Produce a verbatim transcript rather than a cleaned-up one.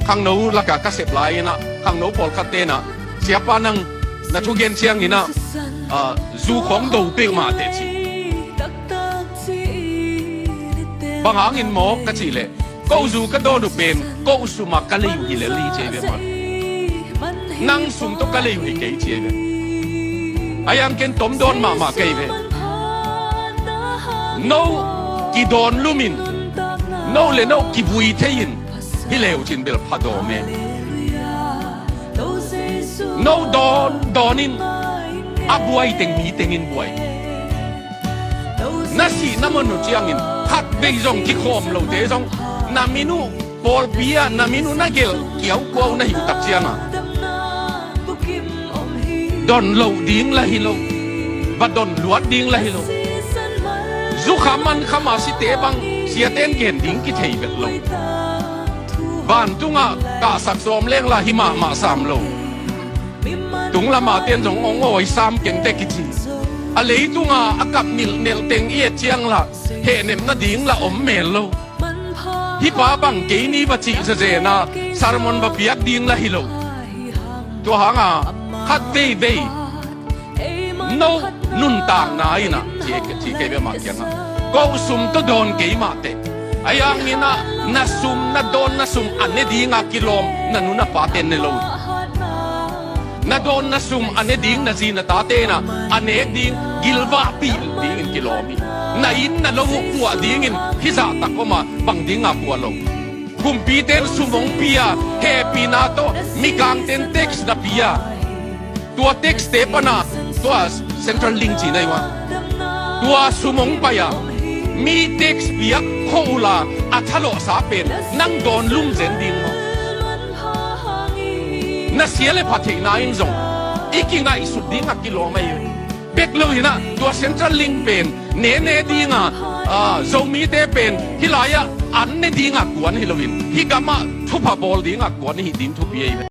Khangno lakah ka sep lai-in ah, khangno pawlkhat ten ah, "Siapa, nang na thugen ciangin ah, ah, zu khawng do peuhmah teh," ci. "Bang hangin maw?" ka cih leh, "Ko zu ka dawn uh pen ko sum ah ka lei uh hi lel hi," ci ei ve maw. "Nang sum tawh ka lei uh hi kei," ci ei ve. Ahi hang ken tom dawn mahmah ka hi ve. No kidawn lumin, no le no kivui thei-in, hi leu cin bel pha dawm e. No dawn dawn in, a buai teng mi tengin buai. Na sih na mun uh ciangin khat vei zong kikhawm lote zong, na min uh pawlpi ah na min uh na gelh kiaukuau na hi uh tak ciangah, don loh ding lah hi lo, va don luat ding lah hi lo. Zukha mankham a site bang siate in gen ding kithei vet lo. Vantungah kahsak sawm leng lah hi mahmah sam lo. Tunglam a ten zong hong awi sam keng teh kici. A leitunga a kap nilhnelh teng i et ciang lah hehnem nading lah om mel lo. Hih pa bang kei ni va cih zezen a sermon va piak ding lah hi lo. Tua hanga khat veivei no nuntakna in ah, ci, ci kei ve mah kiangah, ko sum tawh dawn kei mah teh. Ahi hangin ah na sum, na dawn na sum a ne dinga kilawm na nu na pate ne lo. Na dawn na sum a ne ding na zi na tate in ah a nek ding gilvahpih dingin kilawm hi. Na inn na lo uh puah dingin hih zahtak om a bang dinga puah lo. Kumpite in sum hong pia, hehpihna tawh mikangte in tax na pia. Tua tax-te pana tua Central Link cih na hi uh a, tua sum hong pai a, mi tax piak khua uh la a thalawhsa pen nang dawn lum zen ding maw? Na sia le pha theihna in zong i kingaihsut dingah kilawm ahi hi. Bek lo in ah tua Central Link pen nene dinga, ah, Zomite pen hih lai-ah an ne dinga kuan hi loin, hih gamah thupha bawl dinga kuan hi ding thupi ahi hi.